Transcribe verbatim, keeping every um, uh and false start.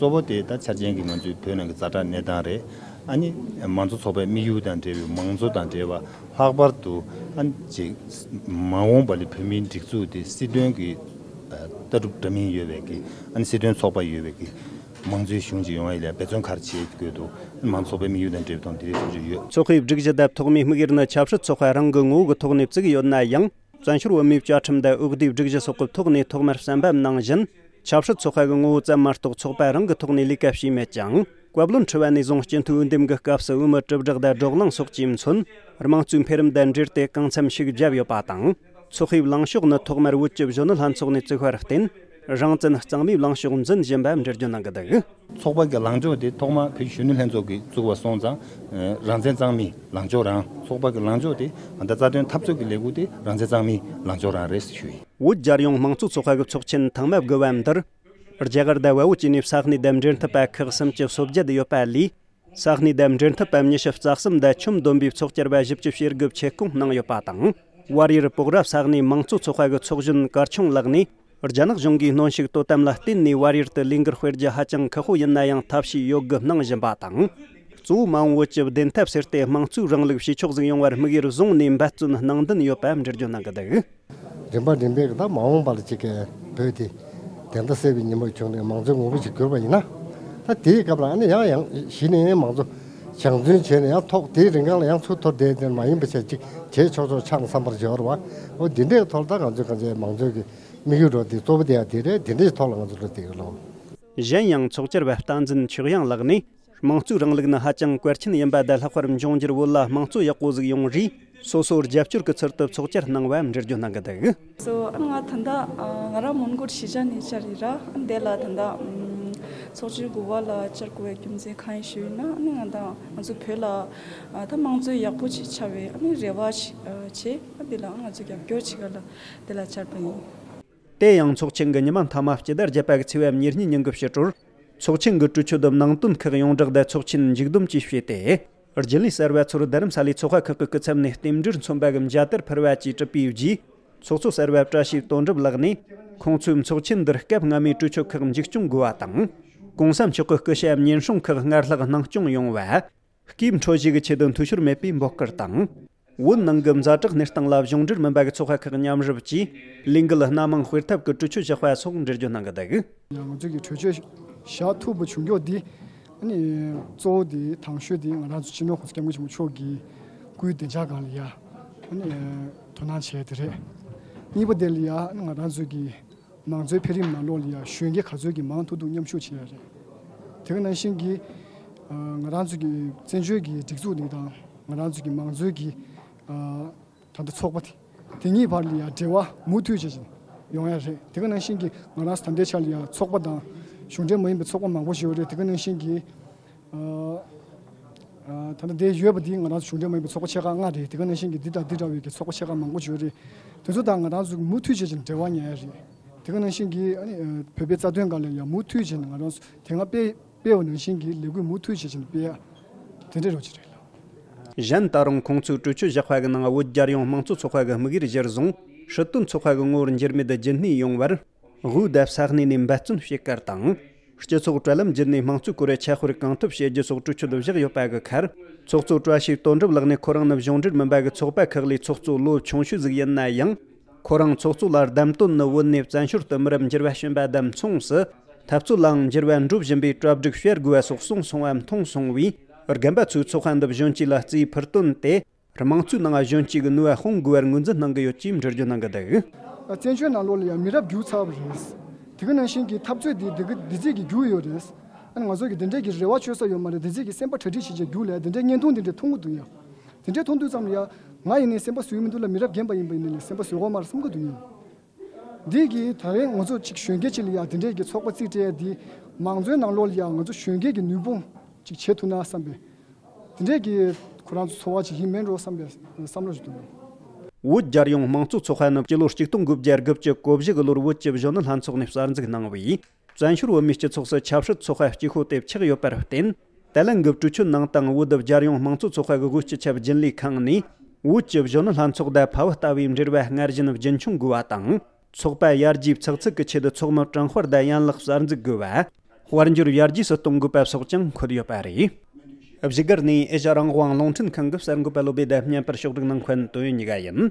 གཙོ་བོ་དེ་ད་འཆར་ཅན་གྱི་ང་ཚོའི་བོད་ནང་གི་ཛ་དྲག་གནས་སྟངས་རེད། ཨ་ནི་མང་གཙོ་ཚོགས་པའི་དམིགས་ཡུལ་དང་འབྲེལ་བའི་མང་གཙོ་དང་འབྲེལ་བ། ལྷག་པར་དུ་ཨ་ནི་ཅིག་མ་འོངས་པ་ལ་བོད་མིའི་སྒྲིག་འཛུགས་དེ་སྲིད་དོན་གྱི་ལྟ་གྲུབ་འདྲ་མིན་ཡོད་པའི་གི། ཨ་ནི་སྲིད་དོན་ཚོགས་པ་ཡོད་པའི་གི་མང་གཙོའི་གཞུང་ཅིག་ཡོང་བ་ཡིན་ལ་འབད་བརྩོན་ག་རེ་བྱེད་དགོས་འདུག། མང་གཙོ་ཚོགས་པའི་དམིགས་ཡུལ་དང་འབྲེལ་བའི་ཐོག་འདི་རེད་ཐག་ཆོད་ཡོད། ཚོགས་པའི་སྒྲིག་གཞི་དང་ཐོག་མའི་དམིགས་ཡུལ་ནི་ཆབ་སྲིད་ཚོགས་པ་རང་གི་ངོ་བོ་གི་ཐོག་ནས་བཙུགས་ཡོད་ན་ཡང་། བཙན་བྱོལ་བོད་མིའི་བཅའ་ཁྲིམས་དང་འོས་བསྡུའི་སྒྲིག་གཞི་སོགས་ཀྱི་ཐོག་ནས་ཐོག་མར་གསན་པ་ནང་བཞིན། ཆབ་སྲིད་ཚོགས་པ་གི་ངོ་བོ་ཙམ་མ་གཏོགས་ཚོགས་པ་རང་གི་ཐོག་ནས་ལས་ཀ་བྱས་མེད་ཅིང་། བཀའ་བློན་ཁྲི་པ་ནས་བཟུང་སྤྱི་འཐུས་འོས་འདེམས་ཀྱི་སྐབས་སུ་འོས་མི་དྲིལ་བསྒྲགས་དང་བགྲོ་གླེང་སོགས་ཀྱིས་མཚོན། དམངས་གཙོའི་འཕེལ་རིམ་དང་འབྲེལ་ཏེ་གང་འཚམ་ཞིག་བརྒྱབ་ཡོད་པ་དང་། ཚོགས་པའི་ལངས་ཕྱོགས་ནི་ཐོག་མར་བོད་ཀྱི་གཞོན་ནུ་ལྷན་ཚོགས་ནས་བཙུགས་པར་བརྟེན། རང་བཙན་གཙང་མའི་ལངས་ཕྱོགས་འཛིན་བཞིན་པ་འགྲེལ་བརྗོད་གནང་གི་འདུག། ཚོགས་པ་གི་ལངས་ཕྱོགས་དེ་ཐོག་མ་བོད་གཞོན་ནུ་ལྷན་ཚོགས་ཀྱིས་བཙུགས་པ་སོང་ཙང་། རང་བཙན་གཙང་མའི་ལངས་ཕྱོགས་རང་། ཚོགས་པ་གི་ལངས་ཕྱོགས་དེ་ད་ལྟ་རྩ་དོན་འཐབ་རྩོད་ཀྱི་ལས་འགུལ་དེ་རང་བཙན་གཙང་མའི་ལངས་ཕྱོགས་རང་རེད་ཞུ་ཡིན། བོད་རྒྱལ་ཡོངས་དམངས་གཙོ་ཚོགས་པ་གི་ཚོགས་ཆེན་ཐེངས་མ་དགུ་པ་འདིར། རྒྱ་གར་དང་བལ་པོ་བཅས་ནས་ས་གནས་དང་འབྲེལ་མཐུད་པ་ཁག་སུམ་ཅུ་སོ་བརྒྱད་ཡོད་པ་ལས། ས་གནས་དང་འབྲེལ་མཐུད་པ་ཉི་ཤུ་རྩ་གསུམ་དང་ཁྱོན་བསྡོམས་པའི་ཚོགས་བཅར་བ་བཞི་བཅུ་ཞེ་དགུ་ཆེད་བསྐོང་གནང་ཡོད་པ་དང་། བལ་ཡུལ་སྤོག་ར་ས་གནས་དམངས་གཙོ་ཚོགས་པ་གི་ཚོགས་གཞོན་གར་ཆུང་ལགས་ནས། རྒྱ་ནག་གཞུང་གིས་གནོན་ཤུགས་དོ་དམ་ལ་བརྟེན་ནས་བལ་ཡུལ་དུ་ལས་འགུལ་སྤེལ་རྒྱུ་ཧ་ཅང་ཁག་པོ་ཡིན་ན་ཡང་ཐབས་ཤེས་ཡོད་དགུ་གནང་བཞིན་པ་དང་། གཙོ་བོ་མ་འོངས་བོད་ཀྱི་བདེན་མཐའ་སེལ་ཏེ་དམངས་གཙོའི་རིང་ལུགས་བྱེད་ཕྱོགས་ཟིག་ཡོང་བར་དམིགས་ཡུལ་བཟུང་ནས་འབད་བརྩོན་གནང་འདུན་ཡོད་པ་འགྲེལ་བརྗོད་གནང་གི་འདུག། རིམ་པ་རིམ་པས་ད་མ་འོངས་པ་ལ་ཅིག་གི་བོད་དེ་བདེན་མཐའ་གསལ་བའི་ཉིན་མོ་བྱུང་ནས་མང་གཙོའི་ངོ་བོ་ཞིག་གྱུར་པ་ཡིན་ན། ད་དེའི་སྐབས་ལ་ཨ་ནི་ཡང་ཡང་གཞི་ནས་མང་གཙོ་སྦྱང་བརྩོན་བྱས་ནས་ཡང་ཐོག་དེའི་རིང་གང་ལ་ཡང་ཚུར་འཐོར་བསྡད་དེ་མ་ཡིན་པ་བྱས་ཅིག་བྱས་ཆོག་ཆོག་ཆགས་བསམ་པར་བྱེད་པ་རེད་བ། འོ་འདི་འདྲའི་ཐོག་ལ་ད་ང་ཚོས་གང་བྱས་མང་གཙོའི་གི་དམིགས་ཡུལ་འགྲོ་དེ་གཙོ་བོ་དེ་ཡང་དེ་རེད། དེ་འདྲའི་ཐོག་ལ་ང་ཚོ་འགྲོ་བསྡད་ཡོད་ལོ། གཞན་ཡང་ཚོགས་བཅར་བ་བསྟན་འཛིན་ཆོས་དབྱངས་ལགས་ནས། དམངས་གཙོའི་རིང་ལུགས་ནི་ཧ་ཅང་གལ་ཆེན་ཡིན་པ་དང་། ལྷག་པར་འབྱུང་འགྱུར་བོད་ལ་དམངས་གཙོ་ཡག་པོ་ཟིག་ཡོང་རེ་སོ་སོར་རྒྱབ་སྐྱོར་གྱི་ཚུལ་དུ་ཚོགས་བཅར་གནང་བ་འགྲེལ་བརྗོད་གནང་གི་འདུག། སོ་ཨ་ང་ད་ལྟ་ང་རང་མོན་གྷོར་གཞིས་ཆགས་ནས་བཅར་ཡིན་ར། ཨ་འདི་ལ་ད་ལྟ་ཚོགས་ཆུང་དགུ་པ་ལ་བཅར་དགོས་པའི་རྒྱུ་མཚན་གང་ཡིན་ཞུས་ན། ཨ་ནི་ང་ད་ང་ཚོ་བོད་ལ་ད་དམངས་གཙོ་ཡག་པོ་ཅིག་ཆགས་པའི་ཨ་ནི་རེ་བ་ཅིག་བྱས། ཨ་འདི་ལ་ང་ཚོ་རྒྱབ་སྐྱོར་བྱེད་ག་ལ་འདི་ལ་བཅར་བ་ཡིན། དེ་ཡང་ཚོགས་ཆེན་གྱི་ཉི་མ་མཐའ་མ་སྤྱི་ཟླ་བརྒྱད་པ་གི་ཚེས་པ་ཉེར་གཉིས་ཉིན་གྱི་ཕྱི་དྲོར། ཚོགས་ཆེན་གྱི་གྲོས་ཆོད་དམ་ནང་དོན་ཁག་ཡོངས་བསྒྲགས་དང་ཚོགས་ཆེན་མཇུག་བསྡོམས་བཅས་བྱས་ཏེ། རྒྱུན་ལས་གསར་བ་ཚོར་རྡ་རམ་ས་ལའི་ཚོགས་པ་ཁག་གི་སྐུ་ཚབ་ནས་རྟེན་འབྲེལ་མཚོན་པ་གི་མཇལ་དར་ཕུལ་བ་བཅས་གྲུབ་པའི་རྗེས། ཚོགས་གཙོ་གསར་བ་བཀྲ་ཤིས་དོན་གྲུབ་ལགས་ནས། ཁོང་ཚོས་ཚོགས་ཆེན་འདིར་སྐབས་སྔ་མའི་གྲོས་ཆོད་ཁག་མཇུག་སྐྱོང་དགོས་པ་དང་། གོང་ས་མཆོག་གི་སྐུ་ཞབས་ཉེན་སྲུང་ཁག་སྔར་ལྷག་སྣང་སྐྱོང་ཡོང་བ། སྐྱེས་འཕྲོ་བཞི་གི་ཆེད་དུ་འཐུས་ཤོར་མེད་པའི་འབོད་སྐུལ་དང་། བོད་ནང་གི་ཛ་དྲག་གནས་སྟངས་ལ་གཞུང་འབྲེལ་མིན་པ་གི་ཚོགས་པ་ཁག་མཉམ་རུབ་ཀྱིས་ལས་འགུལ་སྣ་མང་སྤེལ་ཐབས་ཀྱི་གྲོས་ཆོད་བཞག་པ་སོགས་འགྲེལ་བརྗོད་གནང་གི་འདུག། ང་ཚོས་ཀྱི་གྲོས་ཆོད་བཞག་ཐུབ་པ་བྱུང་རྒྱུ་འདི། ཨ་ནི་གཙོ་བོ་འདི་དང་ཤོས་འདི་ང་རང་ཚོ་སྤྱི་ནོར་༸གོང་ས་༸སྐྱབས་མགོན་ཆེན་པོ་མཆོག་གི་སྐུའི་བདེ་འཇགས་སྒང་ལ་ཡ་ཨ་ནི་དོ་སྣང་བྱས་དེ་རེད། གཉིས་པ་དེ་ལ་ཡ་ཨ་ནི་ང་རང་ཚོས་ཀྱི་མང་གཙོའི་འཕེལ་རིམ་ནང་ལོགས་ལ་ཡང་གཞོན་སྐྱེས་ག་ཚོད་ཀྱིས་མང་ཐུབ་ཐུབ་མཉམ་ཞུགས་བྱེད་ཡ་རེད། དེ་ག་ནང་བཞིན་གྱི་ཨ་ང་རང་ཚོ་གི་བཙན་བྱོལ་གྱི་སྒྲིག་འཛུགས་འདི་དང་ང་རང་ཚོ་གི་མང་གཙོའི་གི་ཨ་ད་ལྟ་ཚོགས་པ་དེ་དེ་གཉིས་བར་ལ་ཡང་འབྲེལ་བ་མུ་མཐུད་བྱེད་བཞིན་ཡོང་ཡ་རེད། དེ་ག་ནང་བཞིན་གྱི་ང་རང་ཚོ་ད་ལྟའི་ཆ་ལ་ཡང་ཚོགས་པ་དང་གཞུང་འབྲེལ་མ་ཡིན་པའི་ཚོགས་པ་མང་པོ་ཞིག་ཡོད་རེད། དེ་ག་ནང་བཞིན་གྱི་ཨ་ཨ་ད་ལྟ་འདིར་ཡོད་པ་འདི་ང་རང་ཚོ་གཞུང་འབྲེལ་མ་ཡིན་པའི་ཚོགས་པ་ཆེ་ཁག་ལྔ་རེད། དེ་ག་ནང་བཞིན་གྱི་འདི་དང་འདི་འདྲ་བའི་གི་ཚོགས་པ་ཆེ་ཁག་མང་པོ་ཞིག་ཡོད་རེད། དེ་ཚོ་དང་ང་རང་ཚོ་མུ་མཐུད་བྱེད་ཅིང་འབྲེལ་བ་ཉར་ཡ་རེད། དེ་ག་ནང་བཞིན་གྱི་ཨ་ནི་ཨ་བོད་པའི་རྩ་དོན་སྒང་ལ་ཡང་མུ་མཐུད་བྱས་ནས་ང་རང་ཚོ་དེ་སྔ་སྤེལ་སྤེལ་བ་ནང་བཞིན་གྱི་ལས་འགུལ་མུ་མཐུད་བྱེད་ཅིང་སྤེལ་ཡ་དེ་འདྲའི་རོགས་ཅིག་རེད་ལ། གཞན་ད་རུང་ཁོང་ཚོས་གྲོས་ཆོད་བཞག་པ་གི་ནང་བོད་རྒྱལ་ཡོངས་དམངས་གཙོ་ཚོགས་པ་གི་དམིགས་ཡུལ་གཞིར་བཟུང་སྲིད་དོན་ཚོགས་པ་གི་ངོ་བོར་འགྱུར་མེད་རྒྱུན་གནས་ཡོང་བར་དབུས་དང་ས་གནས་ནས་འབད་བརྩོན་བྱེད་གར་དང་། སྤྱི་ཚོགས་དྲ་ལམ་བརྒྱུད་ནས་དམངས་གཙོའི་སྐོར་ཁྱབ་སྤེལ་གང་ཐུབ་བྱེད་རྒྱུ་སོགས་གྲོས་ཆོད་བཞག་ཡོད་པ་གི་ཁར། ཚོགས་གཙོ་བཀྲ་ཤིས་དོན་གྲུབ་ལགས་ནས་ཁོ་རང་ནི་གཞུང་འབྲེལ་མིན་པ་གི་ཚོགས་པ་ཁག་ལས་ཚོགས་གཙོ་ལོ་ཆུང་ཤོས་ཟིག་ཡིན་ན་ཡང་། ཁོ་རང་ཚོགས་གཙོ་ལ་བདམས་དོན་ནི་བོད་ནས་བཙན་བྱོལ་དུ་མི་རབས་འགྱུར་བ་ཕྱིན་པ་དང་མཚུངས་སུ། འཐབ་རྩོད་ལའང་འགྱུར་བ་འགྲོ་བཞིན་པའི་གྲ་སྒྲིག་བྱེད་དགོས་པ་སོགས་གསུངས་སོང་བ་མཐོང་སོང་བས། རྒན་པ་ཚོས་ཚོགས་པ་འདི་གཞོན་སྐྱེས་ལ་རྩིས་ཕུལ་དོན་དེ། དམངས་གཙོའི་ནང་གཞོན་སྐྱེས་ཀྱི་ནུས་པ་སྤུངས་དགོས་པར་ངོས་འཛིན་གནང་གི་ཡོད་ཅེས་འགྲེལ་བརྗོད་གནང་གི་འདུག། བཙན་བྱོལ་ནང་ལོགས་ལ་ཡང་མི་རབས་བསྒྱུར་ཚར་བ་རེད། དེ་ག་ནང་བཞིན་གྱི་འཐབ་རྩོད་འདི་འདི་ག་འདི་ཚིག་གི་བསྒྱུར་ཡོད་རེད། ཨ་ནི་ང་ཚོ་གི་འདི་འདྲའི་གི་རེ་བ་བཅོལ་ས་ཡོད་མ་རེད། འདི་ཚིག་གི་སེམས་པ་གྲ་སྒྲིག་བྱེད་ཅེས་བསྒྱུར་ལས་འདི་འདྲའི་བརྙན་ཐུང་འདི་འདྲའི་མཐོང་གི་འདུག་ཡ། འདི་འདྲའི་མཐོང་དུས་ཙམ་ལ་ཡ། ང་ཡིན་ནའི་སེམས་པ་བཟོད་མི་འདུག་ལ། མི་རབས་རྒན་པ་ཡིན་པ་ཡིན་ནའི་སེམས་པ་བཟོད་ཀྱི་ཡོད་མ་རེད་བསམ་གྱི་འདུག་ཡིན། འདི་གི་ད་རེས་ང་ཚོ་གཅིག་གཞོན་སྐྱེས་གཅིག་ལ་ཡ་འདི་འདྲའི་གི་ཚོགས་པ་རྩིས་སྤྲད་ཡ་འདི་མང་གཙོའི་ནང་ལོགས་ལ་ཡ་ང་ཚོ་གཞོན་སྐྱེས་ཀྱི་ནུས་པ་གཅིག་བྱེད་ཐུབ་ན་བསམ་པའི་འདི་འདྲའི་གི་ཁོ་རང་ཚོ་ཚོར་བ་ཅིག་ཡིན་མིན་འགྲོ་བསམ་པའི་བསམ་བློ་ཞིག་འདུག། བོད་རྒྱལ་ཡོངས་དམངས་གཙོ་ཚོགས་པ་ནི་སྤྱི་ལོ་གཅིག་སྟོང་དགུ་བརྒྱ་དགུ་བཅུ་གོ་བཞི་གི་ལོར་བོད་ཀྱི་གཞོན་ནུ་ལྷན་ཚོགས་ནས་གསར་འཛུགས་གནང་བས། བཙན་བྱོལ་བོད་མིའི་སྤྱི་ཚོགས་སུ་ཆབ་སྲིད་ཚོགས་པ་གཅིག་པོ་དེ་ཆགས་ཡོད་པར་བརྟེན། ད་ལན་གྱི་གྲོས་ཆོད་ནང་དང་བོད་དུ་རྒྱལ་ཡོངས་དམངས་གཙོ་ཚོགས་པ་གི་དབུས་སྤྱི་ཁྱབ་རྒྱུན་ལས་ཁང་ནས། བོད་ཀྱི་གཞོན་ནུ་ལྷན་ཚོགས་དང་འཕ་བོ་ལྟ་བུའི་འབྲེལ་བ་སྔར་བཞིན་རྒྱུན་འཁྱོངས་དགོས་པ་དང་། ཚོགས་པ་ཡར་རྒྱས་ཚགས་ཚུད་ཀྱི་ཆེད་དུ་ཚོགས་མི་གྲངས་སྤར་དང་ཡན་ལག་གསར་འཛུགས་དགོས་པ། དཔལ་འབྱོར་ཡར་རྒྱས་སུ་གཏོང་དགོས་པ་སོགས་ཀྱང་འཁོད་ཡོད་པ་རེད། བཞུགས་སྒར་ནས་ཨེ་ཤ་རང་དབང་རླུང་འཕྲིན་ཁང་གི་གསར་འགོད་པ་བློ་བྷེ་དང་བརྙན་པར་ཕྱོགས་སྒྲིག་གནང་མཁན་དོན་ཡོད་ཉི་ག་ཡིན།